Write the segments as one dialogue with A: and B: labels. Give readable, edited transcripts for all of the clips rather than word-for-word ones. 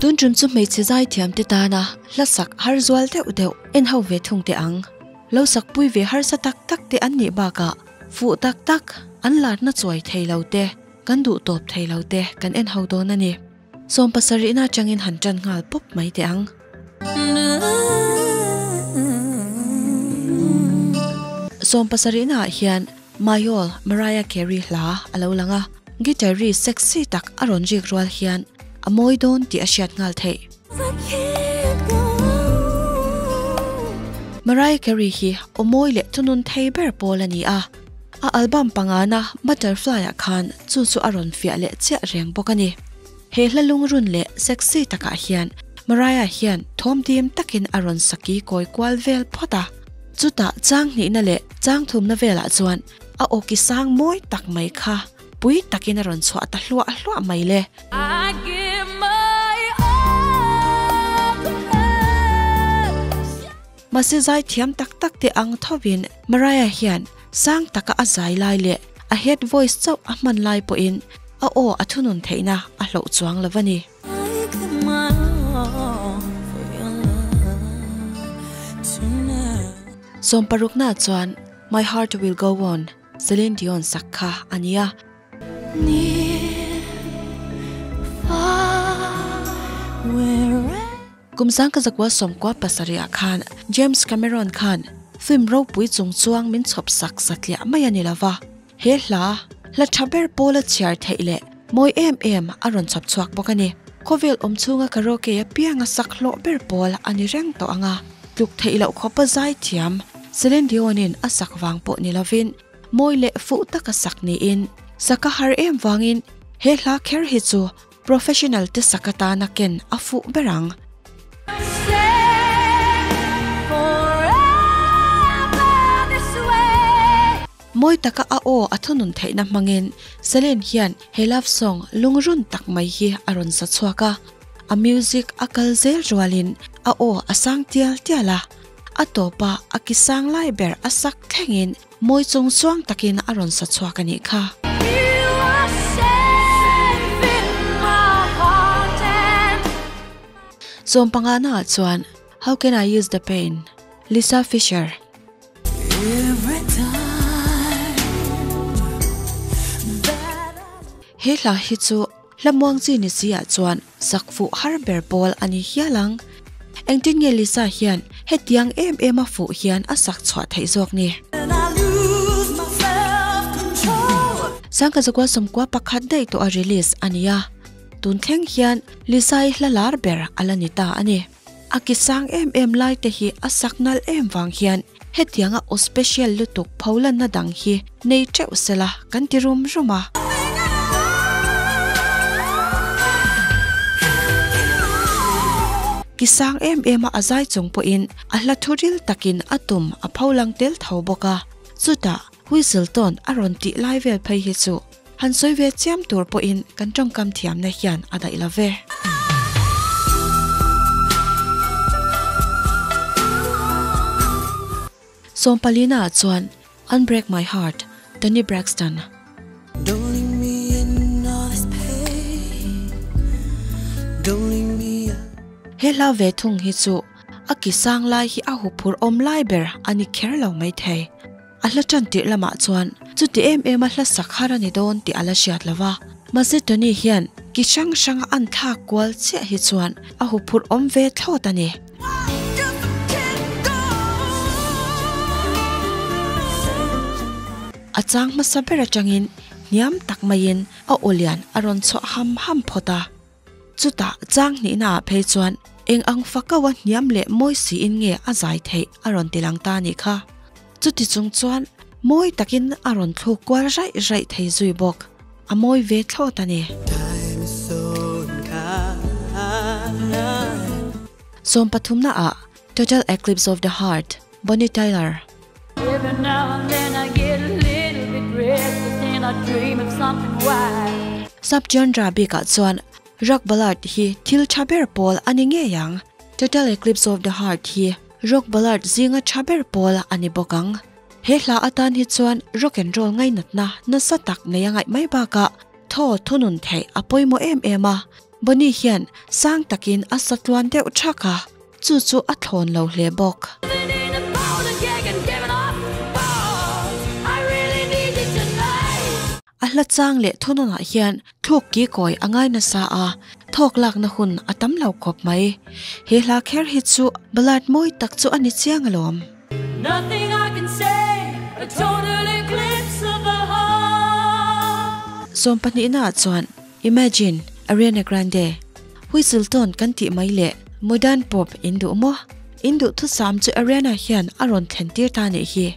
A: Tun tum chu hmeichhe zaithiam te tana hla sak har zual deuh deuh en ho ve thung teh ang. Lo sak pui ve harsa tak tak te an nih bakah fuh tak tak an larna chuai thei lo te, kan duh tawp thei lo te kan en ho dawn a ni. Sawmpasarihna atangin han tan nghal pawp mai teh ang. Sawmpasarihnaah hian Mayol Mariah Carey hla a lo lang a, guitar ri sexy tak a rawn rik rual hian a mawi dawn tih a hriat nghal theih. Mariah Carey hi aw mawi leh thunun thei ber pawl a ni a, a album pangana Butterfly-ah khan chu chu a rawn fiah leh chiah reng bawk a ni. He hla lungrun leh sexy takah hian Mariah hian thawmdim takin a rawn saki kawi kual vel phawt a. Chutah chang hnihna leh chang thumna velah chuan a awki sang mawi tak mai kha pui takin a rawn chhuah ta hluah hluah mai le. Mahse zaithiam tak tak te ang thovin Mariah hian sang taka a zai lai leh a head voice chauh a hman lai pawhin a aw a thunun theihna a hloh chuang lo a ni. Sawmparukna chuan My Heart Will Go On, Celine Dion sak kha a ni a. Kum sangka zakua sawmkua pasarihah khan James Cameron khan film ropui chung chuang min chhawp sak satliah mai a ni lo va, he hla hla tha ber pawla chhiar theih leh mawi em em a rawn chhawp chhuak bawk a ni. Khawvel awm chhunga karaoke apianga sak hlawh ber pawl a ni reng tawh ang a, tluk theih loh khawpa zaithiam Celine Dion-in a sak vang pawh ni lovin mawi leh fuh taka sak niin sak a har em vangin he hla kher hi chu Professional te sak atana ken a fuh ber ang. Mawi taka a aw a thunun theihna hmangin Celine hian he love song lungrun tak mai hi a rawn sa chhuak a. A music a kal zel rualin a aw a sang tial tial a. A tawpa a ki sang lai ber a sak thlengin Mawi chung chuang takin a rawn sa chhuak a nih kha. Sawm pangana ah chuan How Can I Ease the Pain, Lisa Fischer. He hla hi chu hla muang chi ni si ah chuan sak fuh har ber pawl a ni hial ang. Engtin nge Lisa hian hetiang em em a fuh hian a sak chhuah theih zawk ni? Sangka zakua sawmkua pakhat daih tawh a release a ni a, tun thleng hian Lisa-i hla lar ber a la ni ta a ni. A ki sang em em lai te hi a sak nalh em vang hian hetianga aw special lutuk pholanna dang hi nei teuh sela kan ti rum rum a. Ki sang em em a a zai chung pawhin a hla thu ril takin a tum a pholang tel tho bawk a, chutah whistle tawn a rawn tih lai vel phei hi chu Han sawi ve chiam tur pawhin kan tawngkam thiamna hian a daih lo ve. Sawmpalina chuan Unbreak My Heart, Toni Braxton. He hla ve thung hi chu a ki sang lai hi a huphurh awm lai ber a ni kher lo maithei. A hla tan tirh lamah chuan chuti em em a hla sak har a ni dawn tih a la hriat lo va. Mahse Tony hian ki hrang hranga an thlak kual chiah hi chuan a huphurh awm ve thlawt a ni. A chang hmasa ber atangin hniam tak maiin a aw lian a rawn chhuah ham ham phawt a. Chutah chang hnihnaah phei chuan eng ang fakaua hniam leh mawi siin nge a zai theih a rawn ti lang ta nih kha. Chuti chung chuan mawi takin a rawn thluk kual raih raih thei zui bawk. A mawi ve thlawt a ni. Sawm pathumnaah Total Eclipse of the Heart, Bonnie Tyler. Sub-genre bikah chuan rock ballad hi thil tha ber pawl a ni ngei ang. Total Eclipse of the Heart hi rock ballad zinga tha ber pawl a ni bawk ang. He hla atan hi chuan rock and roll ngainatna nasa tak nei a ngaih mai bakah thaw thunun theih a pawimawh em em a. Bonnie hian sang takin a sa tluan deuh thak a, chu chu a thlawn lo hle bawk. A hla chang leh thunawnah hian thluk ki kawi a ngai nasa a, thawk lakna hun a tam lo khawp mai. He hla kher hi chu ballad mawi tak chu a ni chiang alawm. Sawmpahnihnaah chuan Imagine, Ariana Grande, Whistle tone kan tih mai leh modern pop in duh maw? In duhthusam chu Ariana hian a rawn thlen tir ta nih hi.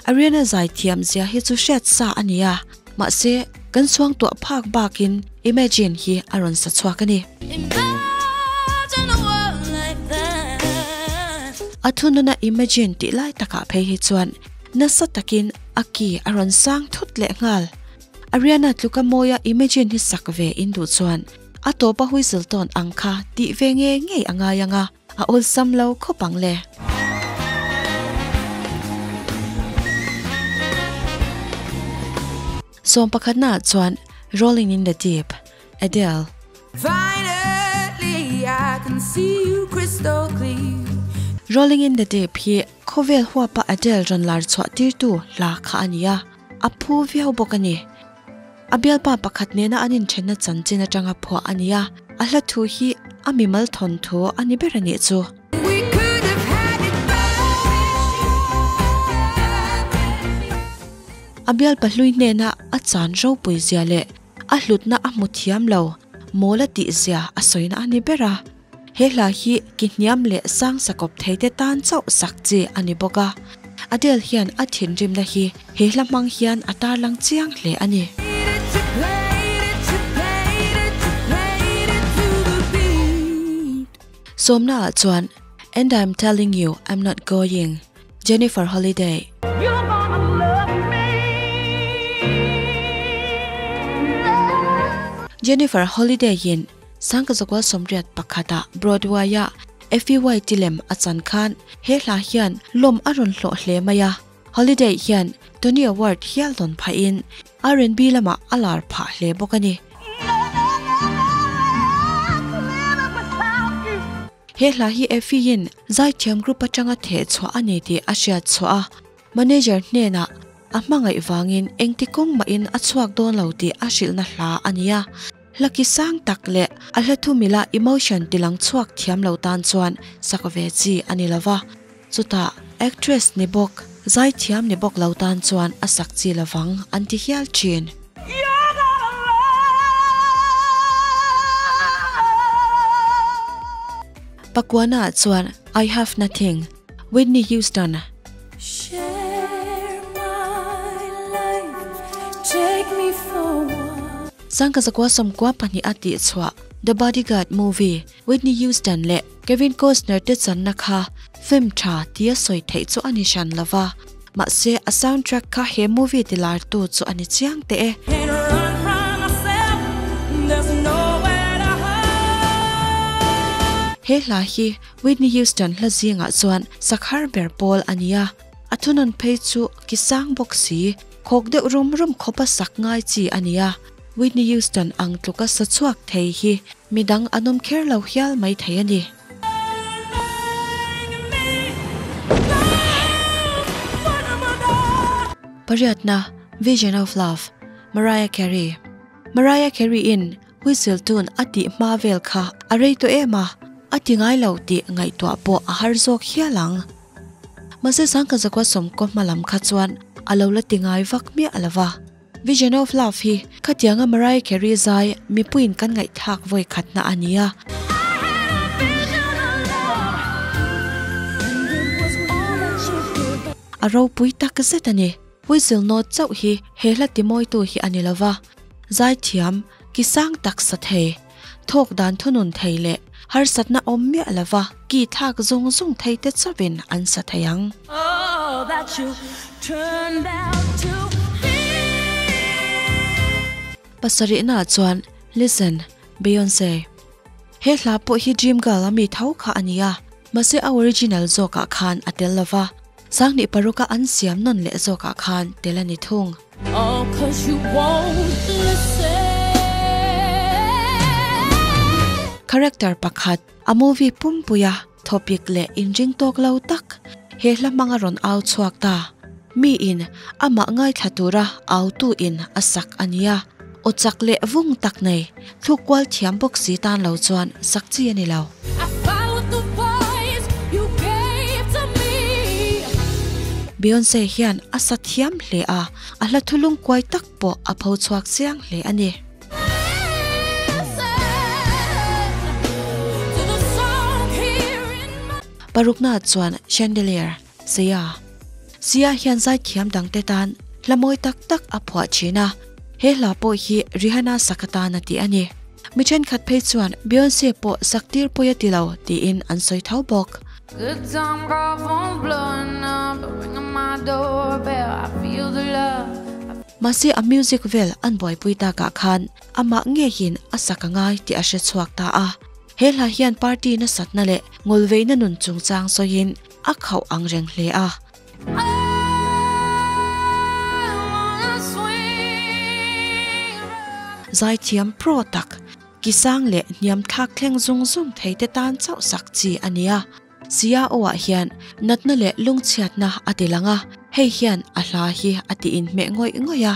A: Ariana zai thiam zia hi chu hriat sa a ni a, mahse kan suangtuah phak bakin Imagine hi a rawn sa chhuak a ni. A thununa Imagine tih lai takah phei hi chuan nasa takin a ki a rawn sang thut leh nghal. Ariana tluka mawia Imagine hi sak ve in duh chuan a tawpa whistle tawn ang kha tih ve nge ngei a ngai ang a. A awlsam lo khawp ang le. Sawm pakhatna ah chuan Rolling in the Deep, Adele. Rolling in the Deep hi khawvel huapa Adele rawn lar chhuah tirtu hla kha a ni a, a phu viau bawk a ni. A bialpa pakhat nena an inthenna chanchin atanga phuah a ni a, a hla thu hi a mimal thawnthu a ni ber a nih chu. A bialpa hlui hnena a chan ropui zia leh a hlutna a hmu thiam lo mawl a tih zia a sawina a ni ber a. He hla hi ki hniam leh sang sakawp thei te tan chauh sak chi a ni bawk a, Adele hian a thinrimna hi he hla hmang hian a tarlang chiang hle a ni. Sawmna ah chuan And I'm Telling You I'm Not Going, Jennifer Holliday. Jennifer Holliday in Sangkazakua 81 ah Broadway-a Effie White-i lem a chan khan he hla hian lawm a rawn hlawh hle mai a. Holiday hian Tony Award hial dawn phahin R&B lamah a lar phah hle bawk a ni. He hla hi Effie-in zaithiam group atanga theh chhuah a ni tih a hriat chhuah a, manager hnenah a hmangaih vangin engti kawng mahin a chhuak dawn lo tih a hrilhna hla a ni a. Hla ki sang tak leh a hla thu mila emotion ti lang chhuak thiam lo tan chuan sak ve chi a ni lo va, chutah actress ni bawk, zaithiam ni bawk lo tan chuan a sak chi lovang an ti hial thin. Pakuana ah chuan I Have Nothing, Whitney Houston. Sangkazakua 12 a tih chhuah The Bodyguard movie Whitney Houston leh Kevin Costner te channa kha film tha tia sawi theih chu a ni hran lo va, mahse a soundtrack kha he movie ti lartu chu a ni chiang teh e. He hla hi Whitney Houston hla zingah chuan sakhar ber pawl a ni a, a thunawn phei chu ki sang bawk si, khawk deuh rum rum khawpa sak ngai chi a ni a. Whitney Houston ang tluka sa chhuak thei hi midang an awm kher lo hial mai thei a ni. Pariatna, Vision of Love, Mariah Carey Mariah Carey-in Whistle tune a tih hma vel kha a rei tawh em a, a ti ngai lo tih ngaihtuah pawh a har zawk hial ang. Mahse Sangkazakua sawmkaw hma lam kha chuan a lo la ti ngai vak miah lo va. Vision of Love hi khatianga Mariah Carey zai mipuiin kan ngaihthlak vawi khatna a ni a. A ropui tak zet a ni. Whistle note chauh hi he hla timawitu hi a ni lo va. Zaithiam, ki sang tak sa thei, thawk dan thunun thei leh harsatna awm miah lova ki thlak zung zung thei te chauhin an sa thei ang. Pasarihna chuan Listen, Beyonce. He hla pawh hi Dream Girl a mi tho kha a ni a, mahse a original zawkah khan a tel lova, Sanghnih paruka an siam nawn leh zawkah khan tel a ni thung. Character pakhat, a movie pumpuia thawpik leh inring tawk lo tak he hla hmanga rawn au chhuak ta. Mi in amah ngaithla tura autu in a sak a nia. Aw chak leh vung tak nei, thluk kual thiam bawk si tan lo chuan sak chi a ni lo. Beyonce hian a sa thiam hle a, a hla thulung kuai tak pawh a pho chhuak chiang hle a ni. Parukna chuan Chandelier, Sia. Sia hian zaithiam dangte tan hla mawi tak tak a phuah thin a, he hla pawh hi Rihanna sak atan a ti a ni. Mi thenkhat phei chuan Beyonce pawh sak tir pawi a ti lo tiin an sawi tho bawk. Mahse a music vel an buaipui takah khan amah ngeiin a sak a ngai tih a hre chhuak ta a. He hla hian party nasatna leh ngawlveina nun chungchang sawiin a khauh ang reng hle a. Zaithiam pro tak, kisang leh hniam thlak thleng zung zung thei te tan chauh sak chi a ni a. Sia aw-ah hian natna leh lungchhiatna a ti lang a, hei hian a hla hi a ti inhmeh ngawih ngawih a.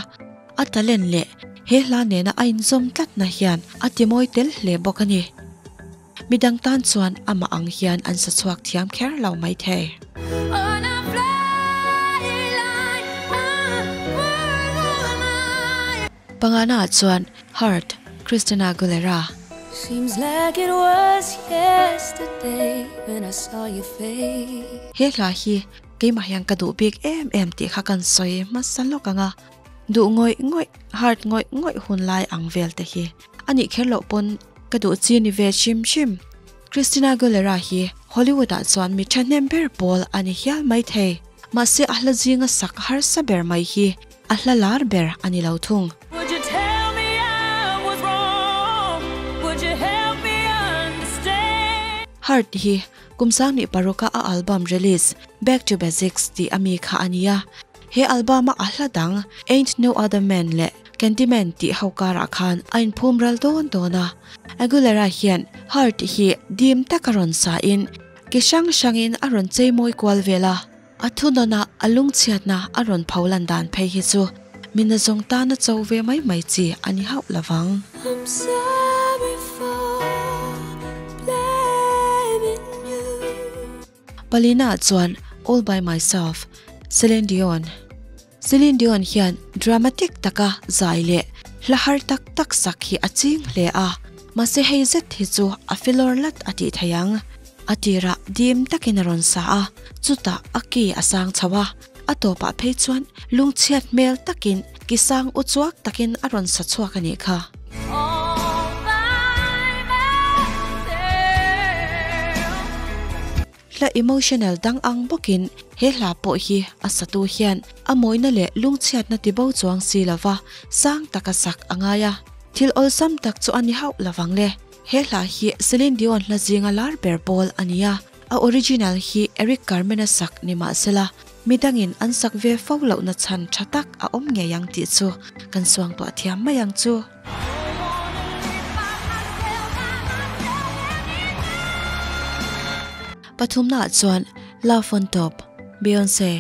A: A talent leh he hla nena a inzawm tlatna hian a ti mawi tel hle bawk a ni. Midang tan chuan amah ang hian an sa chhuak thiam kher lo mai thei. Pangana chuan Heart, Christina Aguilera.
B: Seems like it was yesterday when I saw your face.
A: He hla hi keimah hian ka duh bik em em tih kha kan sawi hmasa lawk ang a. Duh ngawih ngawih, heart ngawih ngawih hun lai ang vel te hi a nih kher loh pawn ka duh chi ni ve hrim hrim. Christina Aguilera hi Hollywood ah chuan mi thahnem ber pawl a ni hial mai thei. Mahse a hla zinga sak harsa ber mai hi A hla lar ber a ni lo thung. Heart hi kum 2006 a a album release Back to Basics tih a mi kha a ni a. He album a a hla dang Ain't No Other Man leh Candyman tih ho karah khan a inphum ral dawn dawn a. Aguilera hian Heart hi dim taka rawn sa in ke hrang hrangin a rawn chei mawi kual vel a. A thunawnah a lungchhiatna a rawn pho lan dan phei hi chu mi nazawng tana cho ve mai mai chi a ni hauh lo vang.
B: I'm sorry for blaming you.
A: Palina chuan All By Myself, Celine Dion. Celine Dion hian dramatic taka zai leh hla har tak tak sak hi a ching hle a, mahse hei zet hi chu a filawr lat a tih thei ang. A tirah dim takin a rawn sa a, chutah a ki a sang chho a, a tawpah phei chuan lungchhiat hmel takin ki sang u chuak takin a rawn sa chhuak a nih kha. Hla emotional dang ang bawkin he hla pawh hi a satu hian a mawina leh lungchhiatna ti bo chuang si lova sang taka sak a ngai a. Thil awlsam tak chu a ni hauh lovang le. He hla hi Celine Dion hla zinga lar ber pawl a ni a, a original hi Eric Carmen-a sak ni mah sela, midangin an sak ve fo lohna chhan tha tak a awm ngei ang tih chu kan suangtuah thiam mai ang chu. Pathumnaah chuan Love on Top, Beyonce.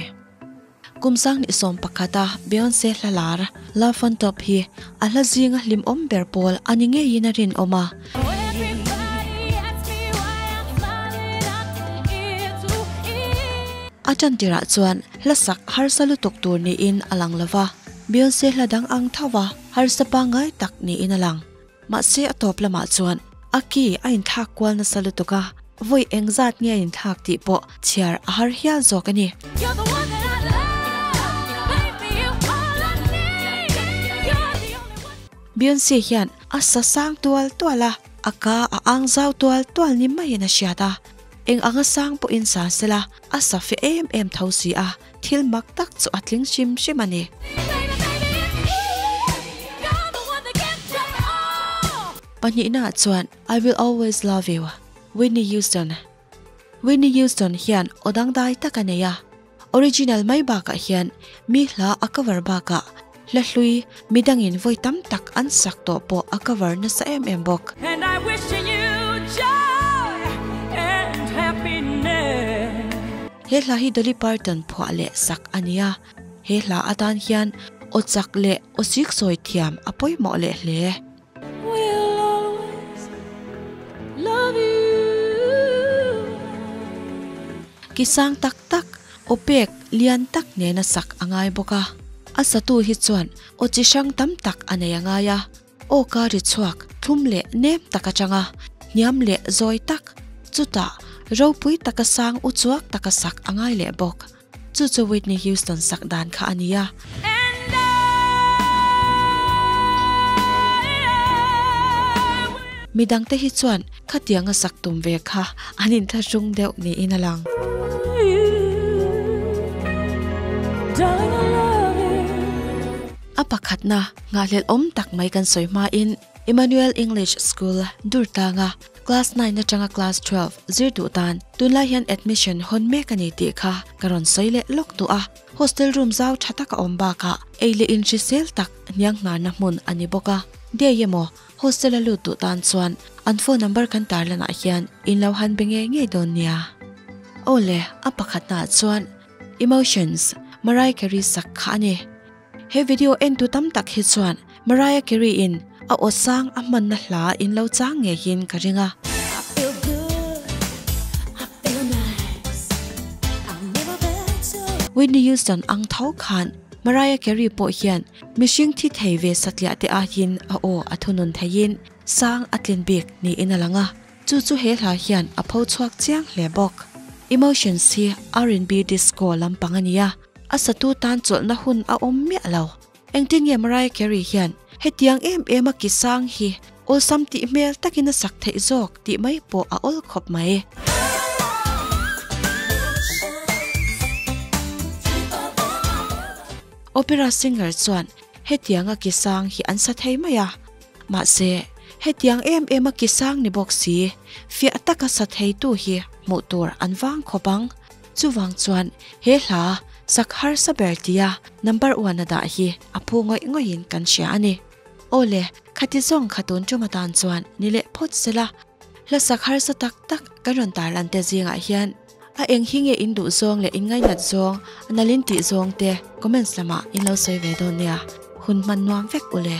A: Kum 2011 a Beyonce hla lar Love on Top hi a hla zinga hlimawm ber pawl a ni ngeiin a rinawm a. A tantirah chuan hla sak harsa lutuk tur niin a lang lova, Beyonce hla dang ang tho a harsa pangngai tak niin a lang. Mahse a tawp lamah chuan a ki a inthlak kual nasa lutuk a, vawi engzat nge a inthlak tih pawh chhiar a har hial zawk a ni. Beyonce hian a sa sang tual tual a, a ka a ang zau tual tual ni maiin a hriat a. Eng anga sang pawhin sa sela a sa fe em em tho si a, thil mak tak chu a tling hrim hrim a ni. Pahnihnaah chuan I Will Always Love You, Whitney Houston. Whitney Houston hian aw dangdai tak a nei a, original mai bakah hian mi hla a cover bakah hla hlui midangin vawi tam tak an sak tawh pawh a cover nasa em em bawk.
B: And I wish you. joy and happiness.
A: He hla hi Dolly Parton phuah leh sak a ni a, he hla atan hian aw chak leh aw sik sawi thiam a pawimawh leh hle.
B: Will always love you.
A: Ki sang tak tak, aw pek lian tak nena sak a ngai bawk a. A satu hi chuan aw chi hrang tam tak a nei a ngai a, aw ka ri chhuak thlum leh nem tak atanga hniam leh zawi tak, chutah ropui taka sang uchuak taka sak a ngai leh bawk. Chu chu Whitney Houston sak dan kha a ni a.
B: And I will.
A: Midangte hi chuan khatianga sak tum ve kha an inthlahrung deuh niin a lang.
B: Darling, I love you.
A: A pakhatna nghahhlelh awm tak mai kan sawi hmain Emmanuel English School, Durtlanga, Class 9 atanga Class 12 zir duh tan tunlai hian admission hawn mek a ni tih kha ka rawn sawi leh lawk duh a. Hostel room zau tha tak a awm bakah ei leh in hrisel tak hniang hnarna hmun a ni bawk a. Day emaw hostel a lut duh tan chuan an phone number kan tarlanah hian in lo han be ngei ngei dawn nia. Aw le, a pakhatnaah chuan Emotions, Mariah Carey sak kha a ni. He video entu tam tak hi chuan Mariah Carey in a aw sang a hmanna hla in lo chang ngeiin ka ring a.
B: I feel good, I feel nice. I've never felt so.
A: Whitney Houston ang tho khan Mariah Carey pawh hian mihring thi thei ve satliah te aiin a aw a thunun theiin sang a tlin bik niin a lang a. Chu chu he hla hian a pho chhuak chiang hle bawk. Emotions hi R&B disco lampang a ni a. A satu tan chawlhna hun a awm miah lo. Engtin nge Mariah Carey hian hetiang em em a ki sang hi awlsam tih hmel takin a sak theih zawk tih mai pawh a awl khawp mai. Opera singer chuan hetiang a ki sang hi an sa thei mai a. Mahse, hetiang em em a ki sang ni bawk si, fiah taka sa theitu hi hmuh tur an vang khawp ang. Chuvang chuan he hla sak harsa ber tia number one a dah hi a phu ngawih ngawihin kan hria a ni. Aw le, khati zawng kha tun tum atan chuan ni leh phawt sela, hla sak harsa tak tak kan rawn tarlan te zingah hian a eng hi nge in duh zawng leh in ngainat zawng, a nalin tih zawng te comments lamah in lo sawi ve dawn nia, hun hman nuam vek u le.